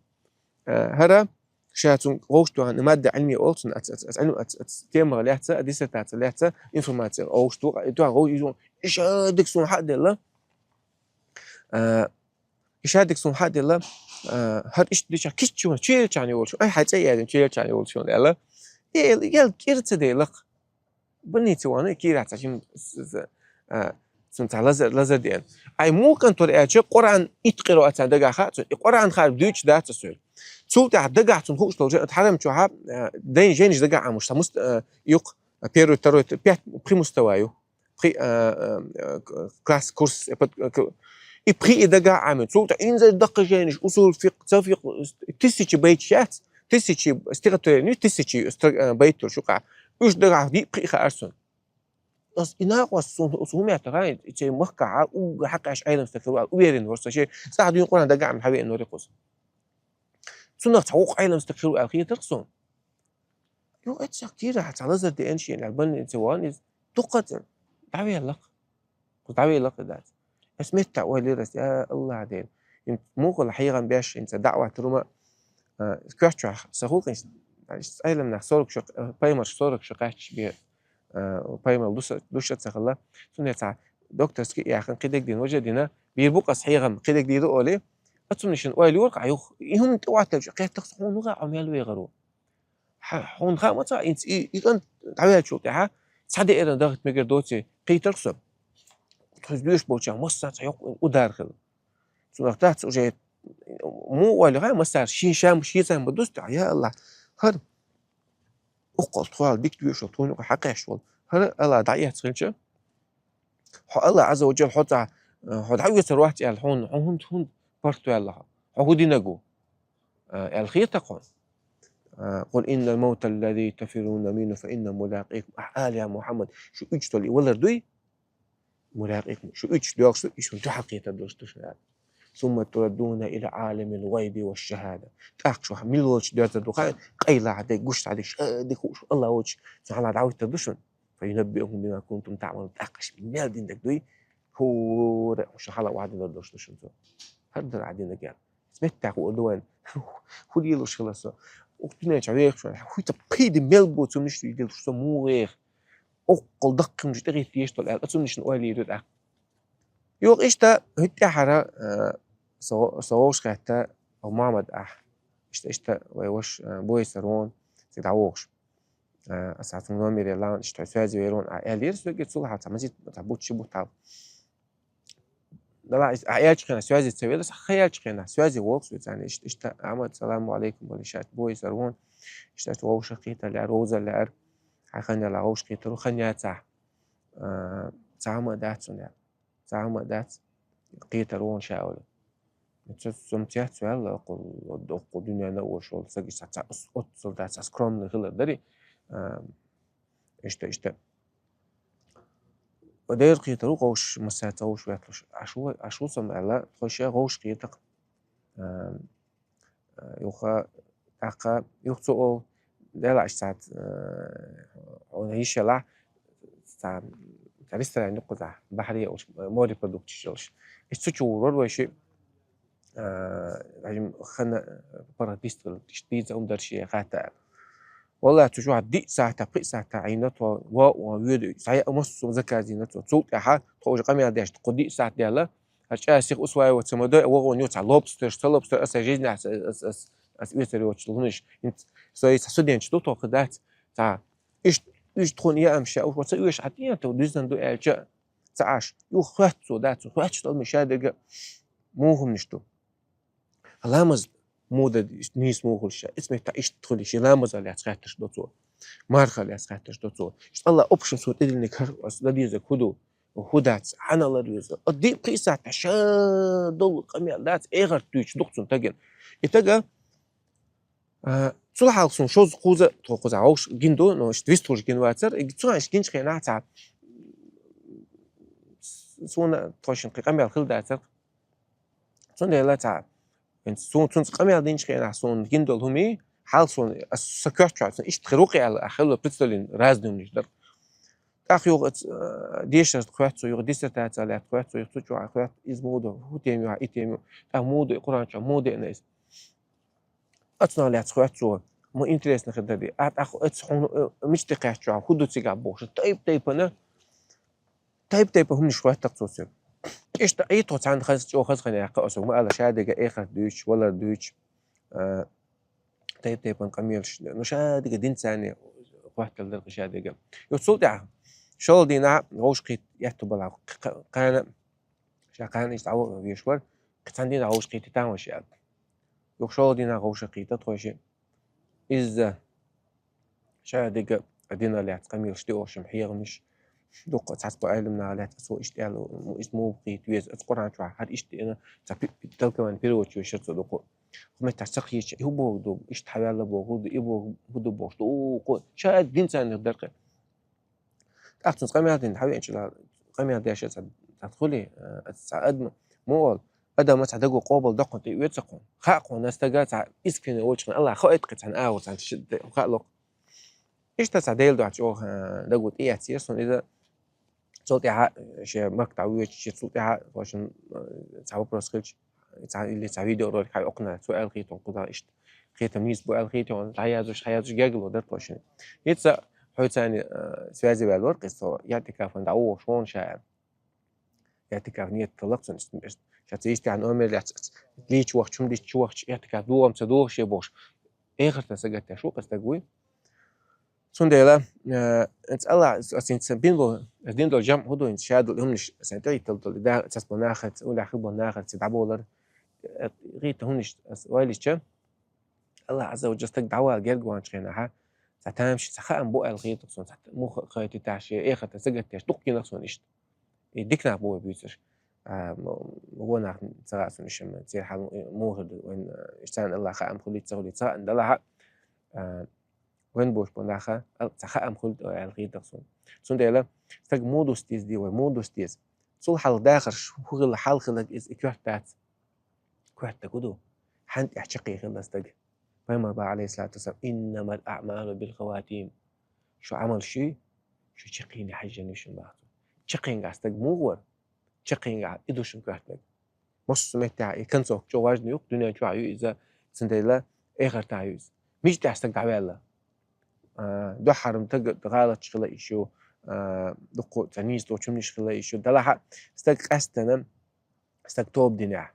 Э, хӀара, ша цунна гӀовш тоьхна, и мадда Ӏилми олу цунна, ац, ац, ац, Ӏилм-, ац, ац, темах лаьцна, а, диссертаци лаьцна, информаци гӀовш тоьхна, и тоьхна гӀовш иза, и шадерг суна хьа а делла, э, и шадерг суна хьа а делла, э, хӀара иштта дича киччуна, чуьйрачарна йолуш, ай, хьайн цӀе яздина, чуьйрачарна йолуш аьлла. И, и, ел кӀира ца делла-кх. Больнице вахана, кийра цхьа жим с-, с-, а, цунна цхьа лазар, лазар деана. Ай, муха кӀант вара аьлча, Къуръан итт къиро а царна дагахь хаьа цунна. И Къуръан харб дуьйцуш дац аса вер. Цул тӀаьхьа дагахь цунна хууш долу жа-, хьарам чохь а, а, дайн жайнаш дагахь Ӏамуш, цхьа муст-, а, юкъ, а, первый, второй, пять, пхи муста ю. Пхи, а, а, а, к-, класс, курс, э, под-, э, к-, и пхи и дагахь Ӏамин. Цул тӀаьхьа инзар даккха жайнаш, усул фикъ, ца фикъ, тысячи байташ яц, тысячи стихотворени, тысячи стро-, а, байт йолуш юкъахь. Уьш дагахь диъ пхи хаьара цунна. Ас и накъост суна, суна хӀума яьттара, и церан махкахь а уггар хьакъ еш Ӏелам стаг хир ву аьлла уверен вара со, ше сахьа дуьйна Къуръан дагахь Ӏамина хьавеана вара кхуза. Цунах цхьа вукху Ӏелам стаг хир ву аьлла хетара суна. Ю, эццехь кийрахь цхьа лазар деана шена аьлла, больнице вахана иза, дуккха а цӀена дӀавелла-кх. Кхуза дӀавелла-кх и дац. Ас меттахь ойла йира ас, я АллахӀ Дела. ХӀинца муха хьехам беш, хӀинца даӀват рума, а, коьртачохь сан гӀуллакхаш, Ӏелам нах сорок шо, а, пайхамарш сорок шо кхаьчча бен, а, пайхамар луш а ца хилла. Цундела цхьа докторский а яьккхина, кхидерг дина, важа а дина, бийр бу-кх ас хьехам, кхидерг дийр ду олий. Ацунна шен ойла йора-кх, а, юха, и хӀума тӀе оттаелча, кхетта-кх со, хьуна гӀа Ӏомел вегӀар ву. Хьа-, хьуна хаьа ма ца, хӀинца и, и кӀант дӀаваьллачул тӀаьхьа, цхьа деаран дахийтина мегар доций, кхийтар-кх со. Тхуьнца доьшуш болчарна массарна цхьа йоккха удар хилла. Цунах дац уже, муха ойла хаьа массара, шен ша, шен царна ма дусту, я АллахӀ, хӀара уккхал тхо аьлла дика доьшуш волу, тхуна юкъа хьакхаьчча волу. ХӀара АллахӀ дӀаэцна хилча, хьо АллахӀ Ӏазза ва Джалла хьо цӀа, хьо дӀавоьцур вац аьлла, хьуна, хьо хӀунда, хӀунда паргӀатваьлла хьо? Хьо хӀун динарг ву? А, аьлла хета-кх хьуна. А, «قل إن الموت الذي تفرون منه فإنه ملاقيكم». Ахьа ала, я Мухьаммад, шу уьдуш долу и валар дуй? «ملاقيكم». Шу уьдуш доьлхуш ду, и шуна дуьхьал кхетар долуш ду шуна аьлла. ثم تردون إلى عالم الغيب والشهادة. ТӀаккха шух мила волчу доьзна ду хаьа, къайла хьа дерг, гуш хьа дерг, ша дерг хууш, Алла волчу цу хьалха дӀахӀиттар ду шуна. فينبئكم بما كنتم تعملون. ТӀаккха аша мел дина дерг дуй, хӀора шуна хьалха ваьдина долуш ду шуна цо. ХӀара дара Ӏа дина дерг аьлла. Меттехь хуур ду вайн. ХӀун лелош хила со? Укх дуьнен чу вехаш вара. ХӀуьца пайда мел бу цуннаш лелош со муха веха? Оккхул даккхимаш тӀехӀиттийша долу аьлла, цуннашна ойла йийр ю тӀаккха. Юха иштта, хӀуьттахьара, а, со, со вовшахетта, Мухьаммад ахь. Иштта, иштта, вай ваша, а, Бойсар вон, цига дӀавогӀуш. А, аса цуьнан номере лаьцна, иштта, хьо связи вер вон, а, аьллера, соьга цул хьалха, ца мазит, ца бутт ши бутт хьалха. Дала, а, аьлча хенахь связи ца велла, аса ха аьлча хенахь связи волу со царна, иштта, иштта, Ахьмад, саламу алейкум, вали шаьш, Бойсар вон, иштта, вовшах кхетар лаьара, вовзар лаьара, хьайн хан яла вовшах кхетар, хан яцахь. А, цхьа хӀума дац цунна аьлла. Цхьа хӀума дац, кхетар вон ша олу. Цо сум цец ваьлла, оккхул, оккхул дуьненна а волуш волу сага иштта цхьа ос-, оццул дац, цхьа скромный хилар дари. А, иштта, иштта. Дера кхетар ву гӀовш, масса ца гӀовш ветталуш. Ашу, ашу сам аьлла, тхо ша гӀовш кхетакх. А, Юха, тӀаккха, юха цо олу, делахь иштта цхьа, э, хьуна йиш ялахь, цхьа, цхьа ресторан ю кхузахь, бахьаре йолуш, морепродукташ йолуш. Иштта цу чу гӀур вара вай ши, э, хьажим хана, э, паргӀат дистхила, иштта дийца хӀума дара шен хатта аьлла. Валлахь, цу чохь диъ сахьта, пхи сахьта Ӏийна тхо, ва, ва, воьду, схьа а массо а заказ йина тхо. Цул тӀаьхьа тхо уже къамел деш, тхо диъ сахьт даьлла, хьан чӀа сих усваивать ца ма дой, вогӀун ю цхьа лобстер, ца лобстер, аса жизнь ас, ас, ас, ас оьцар йоцуш луниш. ХӀинца со и цхьа студенташ ду тхо кху дац. Цхьа, иш, иш тхуна яам ша, уж ца оьш хьан тӀе, тхо дуьзна ду аьлча, ца Ӏаш. Юха хоьтту цо, дац, хоьттуш долу ша дерга муха хӀуманаш ду. Ламаз муха дан нийса муха хуьлуш ша. Эцу метта иштта хуьлуш, ламаза лаьцна хаьтташ до цо. Марха лаьцна хаьтташ до цо. Иштта Алла общем со тӀедиллиниг хӀара ас ладийзаг хӀу ду? ХӀу дац, хьанна ладийза? О, диъ-пхи сахьт ша долу къамел дац, эхарт дуьйцуш ду-кх цунна тагина. И тага, а, цул хьалха суна шозза кхуза, тхо кхуза вовш гин ду, но иштта вистхуш гин вацар, и цу хьан иштта гинчу хенахь цхьа, суна тхойшинна кхин къамел хила дацар. Цундела цхьа, суна цунца къамел динчу хенахь суна гин долу хӀумий, хьал суна, ас са коьртачохь суна иштта хир ву-кх аьлла, а хилла представление разный хӀуманаш дара. ТӀаккха юха, э, дешаршка хоьтту цо, юха диссертация лаьтта хоьтту цо, юха цу чохь хоьтту, иза муха ду, хӀу тема ю, и тема ю, тӀаккха муха ду и Къуръан чохь, муха деана иза. Оцунах лаьцна хоьтту цо, ма интересно хир дара. А тӀаккха оцу хьуна, э, мича тӀе кхаьчча чохь, хӀу ду цигахь бохуш, тайп-тайпана, тайп-тайпа хӀуманаш хоьтту-кх цо соьга. Иштта и тхо цхьаьна хаза чӀогӀа хаза хан яьккха, аса ма аьлла, ша дерга эхарт дуьйцуш, валар дуьйцуш, а, тайп-тайпана къамелаш, ну, ша дерга динца царна хоьттуш дара ша дерга. Юха цул тӀаьхьа, шолгӀа дийнахь вовшахкхетта аьтту балахь кх-, кх-, кхана, ша кхана иштта дӀавоьдуш вара, кхин цхьана дийнахь вовшахкхетта там ваша аьлла. Юха шолгӀа дийнахь вовшахкхетта тхойши. Иза ша дерга дина лаьцна къамелаш ду, в общем, хьехамаш. Дукха цхьацца Ӏеламнаха лаьцна цо иштта аьлла, иза муха кхета веза, оцу Къуръан чохь хӀара иштта деана, цхьа пи-, пи-, толкование переводчик вешара цо дукха. Хьо меттахь ца кхетча, и хӀу боху ду, иштта хьан ваьлла боху ду, и боху, хӀу ду бохуш ду, укхо, ша динца царна дара-кх. ТӀаккха цунца къамел дина, хьан веанчул къамел деш цхьа, цхьа хуьлий, э, цхьа адам, ма олу, адам цхьа даго къобал доккхунна тӀе оьцу кхунна. Хаьа кхунна стага цхьа искренне волчу хенахь, Аллах, хоуьйту-кх цхьаьна агӀор цхьаьна ши-, хаьа ло-кх. Иштта цхьа Дела дуьхьа чӀогӀа, э, даго тӀеэцнера суна иза. Цул тӀаьхьа шен махка дӀавоьдучу, цул тӀаьхьа, в общем, э, цхьа вопрос хилча, цхьа, или цхьа видеоролик хьайокхуна, цо аьлла хетон, кхуза иштта кхетам нийса бу аьлла хетон, дӀаяздеш, дӀаяздеш гергарло дара тхойшинна. ХӀинца хьоьца цхьаьна, э, связи ваьлла вара-кх иза, со иӀтикафана дӀавогӀуш ву ша аьлла. ИӀтикаф нийят хилла-кх цуьнан, иштта, иштта, ша цу иштта номер лаьцна, лийча вахча, хӀума дича вахча, иӀтикаф догӀу-м ца догӀу шен бохуш. Эхартан сагатдеш ву-кх иза стаг вуй. Цундела, э, аса Аллах, аса хӀинца бина бо, аса дина долу жамӀ хӀу ду, хӀинца ша долу хӀуманаш, сан тӀехӀиттал долу, да, цац болу нахаца, уллехь хила болу нахаца дӀаболар, э, гӀийтта хӀуманаш аса ойла йича, Аллах Азза ва Джалла стаг дӀавала герга ваханчу хенахьа, цхьа тамашийна, цхьа хаам бу аьлла хета суна, цхьа муха кхетийташ, эхартан сагатдеш, дукха гина-кх суна иштта. И дика нах бу вай буьйцурш. А, м-, вон нах ца хаьа суна иштта, церан хьал муха ду, вайн, э, иштта царна Аллах хаам хуьлийла, ца хуьлийла, ца хаьа, Далла хьа, а, вайн бош бу наха, ал-, цхьа хаам хуьлда аьлла хета суна. Цундела, стаг муха дуста деза де вай, муха дуста деза. Цул хьалха дахарш хӀу хилла, хьал хилларг иза и коьрта дац. коьртаг ду. ХӀанз тӀехь чаккхе хилла стаг. Пайхамар баха, алейхиссалату вассалам: «Иннамал аъмалу бил хаватим». Шун Ӏамал шуй, шун чаккхене хьежжан ю шун баха. Чаккхенга стаг муха вар? Чаккхенга и ду шун коьртаг. Массо а меттехь и концовка чӀогӀа важна ю, дуьнен чохь ю иза, цундела эхартахь ю иза. Мича тӀехь стаг дӀаваьлла? А, дуьххьара стаг гӀалаташ хила йиш ю, а, дуккха цхьа нийса доцу хӀуманаш хила йиш ю. Делахь а стаг къаьстина, стаг тоба динехь,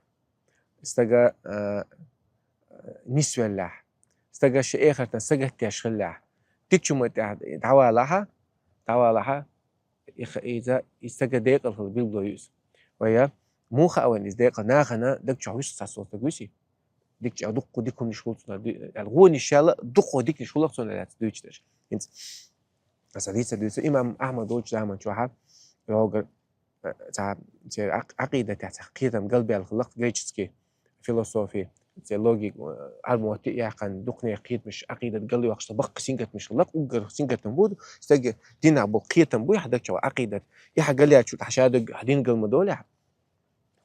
стага, а, нисвеллехь, стага шен эхартан сагатдеш хиллехь, дикачу хӀуман тӀехь дӀавалахьа, дӀавалахьа, и ха-, иза, и стага декъала хила билгало ю иза. Вай, муха а вайн иза декъала, нахана даг чохь вуьсу цхьа стаг вуьсий? Дикачу дуккха дика хӀуманаш хуьлу цунах, ду-, аьлла, гӀонаш шала дуккха диканаш хуьлу цунах лаьцна дуьйцуш дерш. ХӀинца аса дийца дуьйцу имам Ахьмад волчу заман чохьа, йогар, э, цхьа, церан Ӏак-, Ӏакъидатехь цхьа кхетам галбаьлла хилла греческий философи, церан логика, э, Ӏарботи яьккхина дукхане кхетамаш, Ӏакъидат галйоккхуш, баккха сингаттамаш хилла, уггар сингаттам бу, стага динах бу кхетам буй, хьан даг чохь Ӏакъидат. И хьан галъяьлча, хьан ша даг, хьан дин гал ма долехь.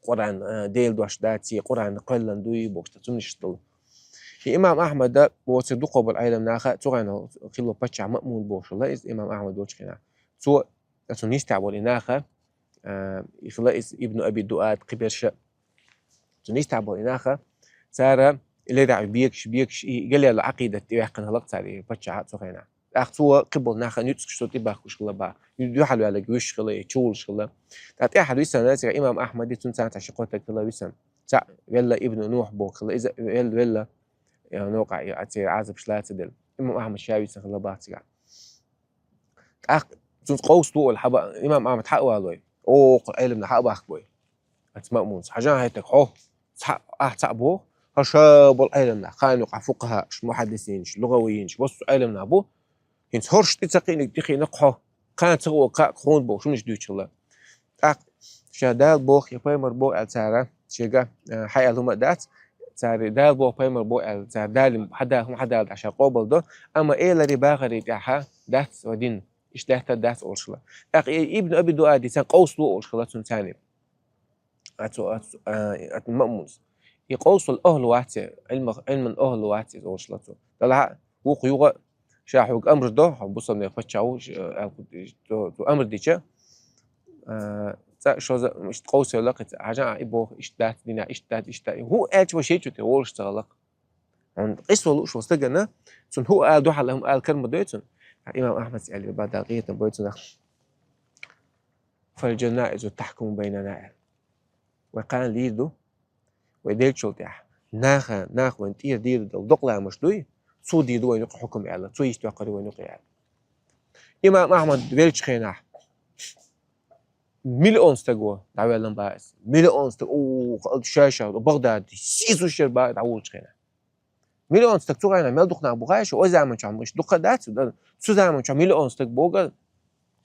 Къуръан, а, Делан дош дац, Къуръан кхоьллина дуй бохуш, цуннаш долу. И имам Ахьмада боцу дукхо болу Ӏелам наха, цу гӀайна хилла паччахь Маъмун бохуш хилла иза имам Ахьмад волчу хенахь. Цо, цунна йистехь болу и наха, а, и хилла иза Ибн Аби Дуад, кхиберша. Цунна йистехь болу и наха, цара лерахь бегаш, бегаш, и галъяьлла Ӏакъидат тӀеваьккхина хилла цара и паччахьа цу хенахь. ТӀаккха цо кхиболу нах нуьцкъаш цо тӀебахкуш хилла бах. Дуьхьал ваьлларг вуьйш хилла, чувуллуш хилла. ТӀаккха тӀаьхьа висана, цигахь имам Ахьмади цунна царна тӀехь ши-кхо стаг хилла висана. Цхьаъ велла Ибн Нухь боху хилла, иза велла, велла, я, нокъа, я, церан Ӏазапаш лаца делла. Имам Ахьмад ша висана хилла бах цигахь. ТӀаккха цунца къовса луъула хьаба-, имам Ахьмад хьа а валой. Оха Ӏелам нах хьа а бахка бой. Аца Маъмунца: «Хьажа хьайтаг хьо, цхьаъ, ахь цхьаъ боху, хьо ша болу Ӏелам нах, кхана юкъахь фукъахӀаш, мухьаддисинаш, лугӀавийинаш, массо а Ӏелам нах бу. ХӀинца хӀорш тӀе ца кхиъниг тӀе кхиъна хьо, кхана ца гӀо кхаъ хьуна боху, шунаш дуьйцу хилла». ТӀаккха ша Дала боху, я пайхамар боху аьлла цара, шега, а, хьан аьлла хӀума а дац, цара Дала боху, пайхамар боху аьлла, цара Дала хьан да-, хӀума хьан Дала тӀехь ша къобал до, амма элари бахари тӀехьа дац ва дин, иштта даьттар дац олуш хилла. ТӀаккха и Ибн Аби Дуади царна къовса луъула олуш хилла цунна царна. Ацу, ацу, а, ацу Маъмунс. И къовсал ахӀлу вац, Ӏилмах-, Ӏилман ахӀлу вац иза олуш лацо. Далахьа, вукху югӀа ша хьоьга амр до, хьо бусалбанийн паччахь ву, ш-, а, цо, цо амр дича, а, цкъа шоза, иштта къовсавелла кхин цкъа, хьажа, а, и боху, иштта дац, дина, иштта дац, иштта дац. ХӀун аьлча вай шен чу тӀе волуш ца гӀалакх. Хьуна къисо лууш волу стагана, цунна хӀун ала дуьхьал, хӀун ала кара ма дой цунна. Имам Ахьмадс аьлла, бадал къетам бой цунах. «Фал-жанаизу тахкуму байнана», аьлла. Вай кхана лийр ду, вай деллачул тӀаьхьа. Наха, нах вайн тӀера дийр долу докъаламаш дуй, цо дийр ду вайн юкъа хьукам аьлла, цо йист йоккхур ю вайн юкъа аьлла. Имам Ахьмад веллачу хенахь, миллион стаго дӀавеллан бац. Миллион стаг, у, ша-ша, Багъдади, сийсуш яр бац дӀаволлучу хенахь. Миллион стаг цу гӀайна мел дукха нах бу хаьий шу, оцу заман чохь муьш дукха дац, да? Цу заман чохь миллион стаг бога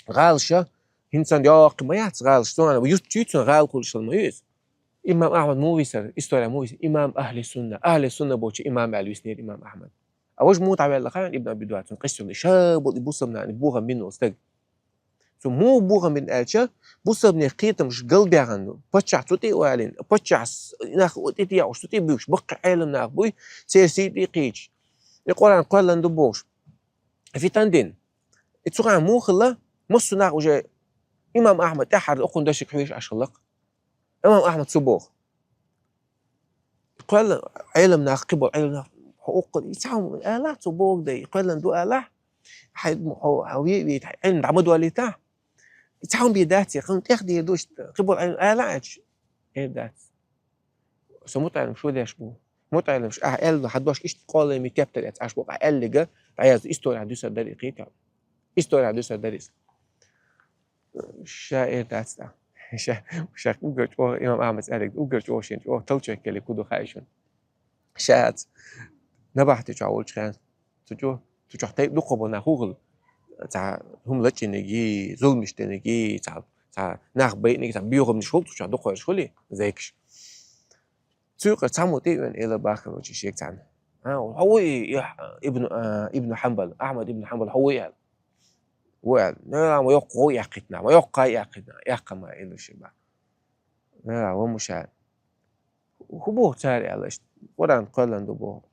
гӀалаша, хӀинца йоккхий ма яц гӀалаш, цу гӀайна юрт чуьйцун гӀала кхуллушал ма ю иза. Имам Ахьмад муха висара, история муха висара? Имам ахьли сунна, ахьли сунна бочу имам аьлла виснера имам Ахьмад. А важа муха дӀаваьлла хаьий Ибн Аби Дуад, цунна къиссалли, ша болу и бусалба нахана бохам бина волу стаг. Цо муха бохам бина аьлча, бусалбанех кхетамаш галбаьхна, паччахь цу тӀе а валийна, паччахьс нах тӀе тӀеӀуш, цу тӀе буьгуш, баккхий Ӏелам нах буй, церан сий тӀе а кхийчаш. И Къуръан кхоьллина ду бохуш. Фитан дин. И цу гӀан муха хилла, массо а нах уже имам Ахьмад тӀаьххьара окхунна дашиг хьоьжуш Ӏаш хиллакх. Имам Ахьмад цу боху. Кхоьллина Ӏелам нах, кхиболу Ӏелам нах, хьо уккха, и цхьа хӀума ала, цо боху дай, кхоьллина ду ала, хьай, хьо, хьо ве-, ве-, хьай Ӏилма дӀа ма доллийтахь. И цхьа хӀума бен дац, я кхин тӀех дийр ду, иштта, кхиболу Ӏелам ала аьлча, эр дац. Со мутаӀелам шу деш бу. МутаӀелам шу, ахьа аьлла, хьан дошка иштта къолайми тептар эца, Ӏаш бу, ахьа аьллига, дӀаязду, история дуьсар дара и кхета. История дуьсар дара иза. Ша эр дац тӀаккха. Ша, ша уггар чӀогӀа имам Ахьмадс аьллиг, уггар чӀогӀа шен чӀогӀа талчойккелли кху ду хаьий шуна. Ша аца набахти чохь волчу хенахь, цу чу, цу чохь тайпа дуккха болу нах хӀу хилла. Цхьа хӀума лачкъинарг, зуламаш динарг, цхьа, цхьа нах байинарг, цхьа боьхамнаш хуьлу цу чохь дуккха хуьлуш хуьлий, зекаш. Цуьйкъара цхьаммо тӀе а веана, элар бахкар вачу шега царна. А, хьо ву и, и, Ибн, а, Ибн Хьанбал, Ахьмад ибн Хьанбал, хьо ву и аьлла. Ву аьлла. Нера, ма йоккха гӀов яьккхитна, ма йоккха яьккхитна, яьккха ма элар шега бах. Нера, ва муша. ХӀу боху цара аьлла, иштта Къуръан кхоьллина ду боху.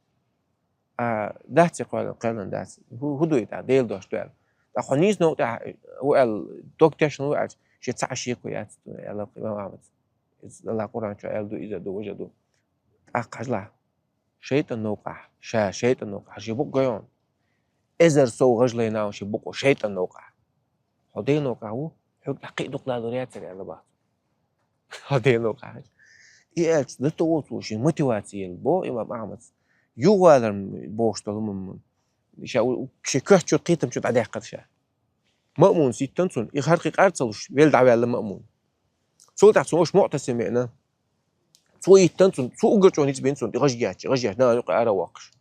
А дац и кхоьллина, кхоьллина дац. ХӀу, хӀу ду и тӀаккха, Делан дош ду аьлла. ТӀаккха хьо нийса новкъа тӀехь ву аьлла, дог тешна ву аьлча, шен цхьа а шеко яц аьлла имам Ахьмада. Иза Аллахь Къуръан чохь аьлла ду, иза ду, важа ду. ТӀаккха хьажалахь. ШайтӀан новкъахь, ша шайтӀан новкъахь, шен букъ гойон. Эзар сов гӀажлайна ву шен букъо шайтӀан новкъахь. Хьо Делан новкъахь ву, хьоьга тӀаккха кхин а дукха лалур яцара аьлла бац. Хьо Делан новкъахь. И аьлча, дан тӀе воцу шен мотиваци елла, боху имам Ахьмада. Юхавалар бохуш долу хӀума. Ша у-, у-, шен коьрта чу кхетам чу дӀадаьккхира ша. Маъмунас йиттина цунна, и хӀара кхин къар ца луш, велла дӀаваьлла Маъмун. Цул тӀаьхьа цунна ваша МуӀтасим веана. Цо йиттина цунна, цо уггар чӀогӀа ницкъ бина цунна, и гӀаж еча, гӀаж еча, нана юкъа ара а воккхуш.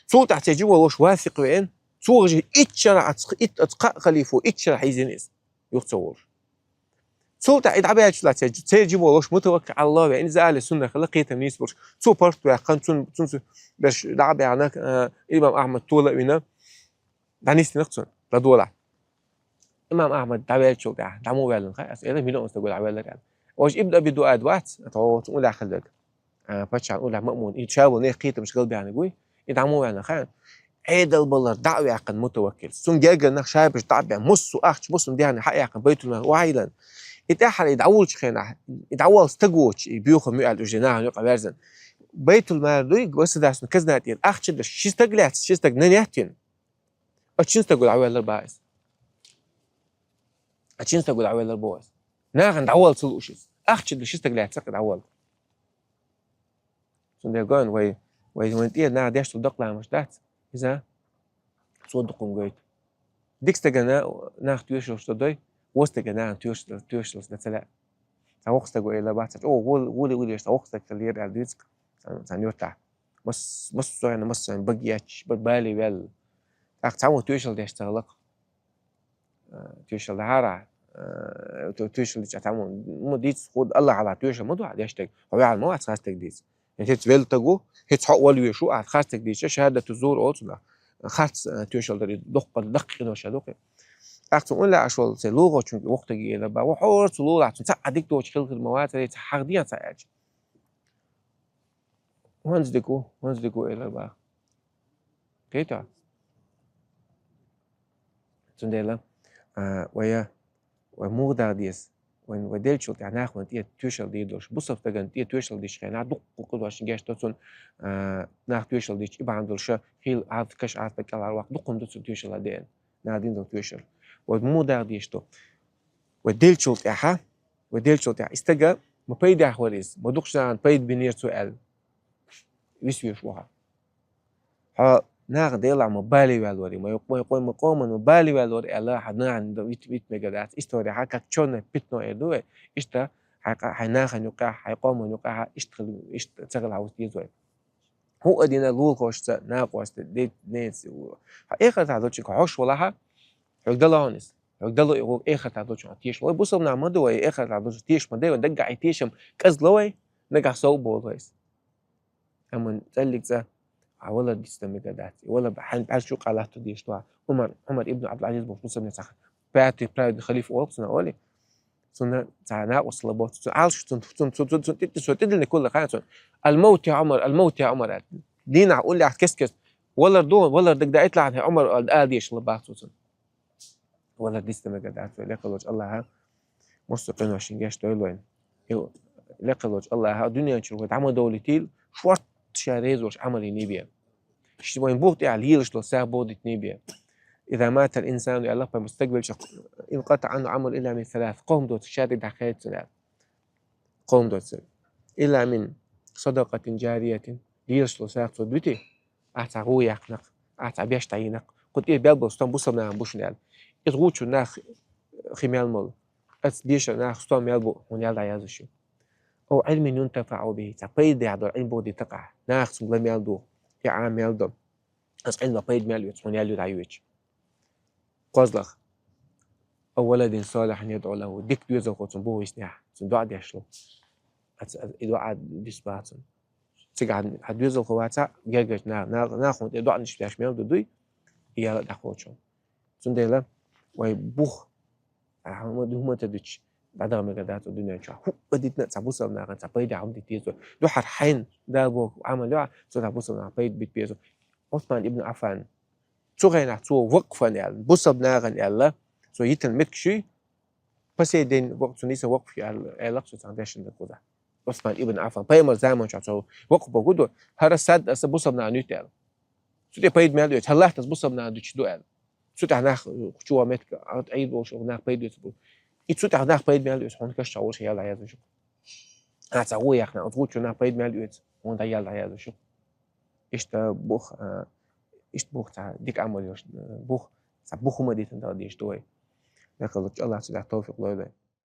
Цул тӀаьхьа церан жима волуш Васикъ веана, цо гӀаж итт шарахь, итт, оцу кхаа халифо итт шарахь хьийзина иза, юха ца волуш. Цул тӀаьхьа и дӀабаьлча церан, церан жима волуш Мутаваккил Ӏалла веана, иза Ахьли Сунна хилла, кхетам нийса болуш. Цо паргӀат ваьккхина, цунна, цунна цу берш дӀа а баьхна, а, имам Ахьмад тола а вина, дӀанисдинарх цунна, ладогӀалахь. Имам Ахьмад дӀаваьллачул тӀаьхьа, дӀа муха ваьллина хаьий, аса элира, миллион стаг ву дӀаваьлларг аьлла. Важа ибн Аби Дуад вац, аса хьо цу уллехь хилла дерг. А, паччахьан уллехь Маъмун, и ша волу нехан кхетамаш галбаьхнарг вуй, и дӀа муха ваьллина хаьий. Ӏедал балар дӀа а ваьккхина Мутаваккилс. Цунна гергара нах шайбаш дӀа а баьхна, массо а ахча, массо а дехьа хьа а яьккхина, Байтул-Мал охьайиллина. И тӀаьххьара и дӀаволчу хенахь, и дӀаволла стаг воцуш, и боьха муьтӀахь уьш нахана юкъа верзина. Байтул-Мал дуй, государственный казна тӀера ахча деш, ши стаг лаьцна, ши стаг нанеттина. А шина стаг ву дӀаваьллар бах иза. А шина стаг ву дӀаваьллар бах иза. Нахана дӀаволла ца лууш иза. Ахча деш ши стаг лаьцна дӀаволла. Цундела гойна вай, вай, вайн тӀера наха деш долу дакъа ламаш дац. Иза цо дукха хӀума гойту. Дика стагана нах тоьшаллаш дан дой, вон стагана нахана тоьшаллаш, тоьшаллаш дан ца лаьа. Цхьа воккха стаг ву элла бац, чӀогӀа гӀоли, гӀоли, гӀоли еш, цхьа воккха стаг ца лера аьлла дуьйцу цхьана, цхьана юьртахь. Мас-, массо а хьаьна, массо а хьаьна бага етташ, ба-, бале ваьлла. ТӀаккха цхьаммо тоьшалла деш ца хилла-кх. А, тоьшалла дахьара, а, то-, тоьшалла дича цхьаммо, ма дийца, хӀу Аллахь Ӏалахь тоьшалла ма ду хьан деш стаг. Хьо ваьхьна ма вац харц стаг дийца. ХӀинца велла стаг ву, хӀинца хьо а волавеш ву, ахьа харц стаг дийцича, шахӀадату зур олу цунах. Харц, а, тоьшалла дар и доккха, даккха къинош ду-кх. ТӀаккха цунна уллехь Ӏаш волу цхьа лулахочуьнга воккха стаг элла бах, ву хьо хӀора цу лулахь, цунна цхьа а дика доцуш хила хир ма вацара, цхьа хьахдина цхьа аьлча. ХӀунда дика ву, хӀунда дика ву элла бах. Кхетий хьо? Цундела, а, вай, вай муха даха деза, вайн, вай деллачул тӀаьхьа нах вайна тӀе тоьшалла дийр долуш. Бусалба стагана тӀе тоьшалла дича хенахь дуккха къиношна гечдо цунна, а, нах тоьшалла дича, и бахьана долуш хийла Ӏазап, каш Ӏазап кӀелхьарваккха, дуккха хӀума ду цунна тоьшалла деана. Наха дина долу тоьшалла. Вай муха даха дезаш ду? Вай деллачул тӀаьхьа, вай деллачул тӀаьхьа. И стага ма пайдехь вара иза, ма дукхачу нахана пайда бинера цо аьлла. Висвеш ву хьо. Хьо наха Делахь ма бале ваьлла вара, ма, ма, ма, ма къоман ма бале ваьлла вара аьлла, хьан нахана вит-, вита мегар дац. Историяхь как чёрное пятно эр ду вай. Иштта хьайн къа-, хьайн нахана юкъахь, хьайн къоман юкъахь, иштта хила, иштта ца хила хьовса деза вай. ХӀуъа дина лулахошца, накъостца, де-, неца, хьо эхартахь долчуьнга хьо хьош валахьа, хьоьга дала хьуна иза. Хьоьга дала и гӀо эхартахь долчуьнга хьо тешаш валахь. Вай бусалба нах ма ду вай, эхартахь долчуьнга тешаш ма дай вай, даггахь и тешам кӀезиг ло вай, нагахь сов а болу вай иза. Амма цӀаллиг цӀа, хьан валар дицдан мегар дац. И валар хьайн бӀаьрчу юкъахь латто дезаш ду хьан. Умар, Умар ибн Абдул-Азиз бохуш бусалба нехан цхьа пятый праведный халифа олу цунах, олий. Цунна цхьа накъосталла боцу. Цунна Ӏалаш, цунна, цунна, цунна, цунна, цунна тӀе-, цунна тӀедиллина кулла хан цунна. «Ал-мавт я Умар, ал-мавт я Умар», аьлла. Дийнахь уллехь кест-кест. Валар ду, валар дагадоуьйту ахьа, хӀей Умар, аьлла, ала дезаш хилла бах цо цунна. Валар дицдан мегар дац вай, лекха волчу Аллахьа массо а къиношна гечдойла вайна. И лекха волчу Аллахьа дуьнен чуьра вай дӀа ма довлийтийла, шортта ша реза волуш Ӏамал йиний бен. Ши вайн бух тӀехь лелаш долу сагӀа боху дитиний бен. «Иза матал инсану», аьлла пайхамара, стаг велча, «инкъатаӀа Ӏанху Ӏамалуху илла мин салас». Кхо хӀума доцург ша дагахь дӀакхайкхийта цунна аьлла. Кхо хӀума доцург. «Илла мин садакъатин жариятин». Лелаш долу сагӀа цо дуьтий, ахь цхьа гӀу яьккхина-кх, ахь цхьа беш дӀайина-кх. Кху тӀе бел болу стом бусалба нахана бу шуна аьлла. Иза гӀу чуьра нах хи мел молу. Аса дешар нах стом мел бу, хьуна аьлла дӀаяздеш ю. «Ав Ӏилмин юнтафаӀу бихи». Цхьа пайда дехь долу Ӏилма боху дитакъахь. Нахаца ла мел ду, и Ӏа мел до. Аса Ӏилма пайда мел оьцу, хьуна ял ю дӀайоьцу. КхозлагӀа. «Ав валадин салихьин ядӀу лаху». Дика доьзалхо цунна бу виснехь, цунна доӀа деш ло. Аса, аса, и доӀа дисбац цунна. Цигахь хьан доьзалхо вацахь, гергарчу нах-, нах-, нахана тӀе доӀанаш деш мел ду дуй, и ял а дӀакхочу. Цундела вай бух, а, хӀума, хӀума ца дуьтуш, ДӀадахьа мегар дац цо дуьнен чу. ХӀуъа дитина цхьа бусалба нахана цхьа пайда хӀама дита деза. Духхьал хьайна Дала боху Ӏамал йо, цо цхьа бусалба нахана пайда бита беза. Ӏусман ибн Ӏаффан. Цу хенахь цо вакъфан аьлла, бусалба нахана аьлла, цо йитина меттигаш ю, по сей день вакъ-, цунна йисина вакъф ю аьлла, аьлла цо цхьана дешна дан кхузахь. Ӏусман ибн Ӏаффан, пайхамар заман чохь цо вакъф боху ду, хӀара сад аса бусалба нахана юьту аьлла. Цу тӀе пайда мел оьцу, хӀара латта аса бусалба нахана дуьтуш ду аьлла. Цу тӀехь нах, кху чу ван меттиг, Ӏийд волуш нах пайда оьцу бу. И цу тӀехь нах пайда мел оьцу, хьуна каш чохь волуш ял дӀаяза шу. А, цхьа гӀо яхна, оцу гӀу чу нах пайда мел оьцу, хьуна дӀа ял дӀаяза шу. Иштта бух, а, иштта бух цхьа дика Ӏамал йолуш, а, бух, цхьа бух хӀума дитина Дала дезаш ду вай. Дакъалучу Аллах цу тӀехь товфикъ лойла.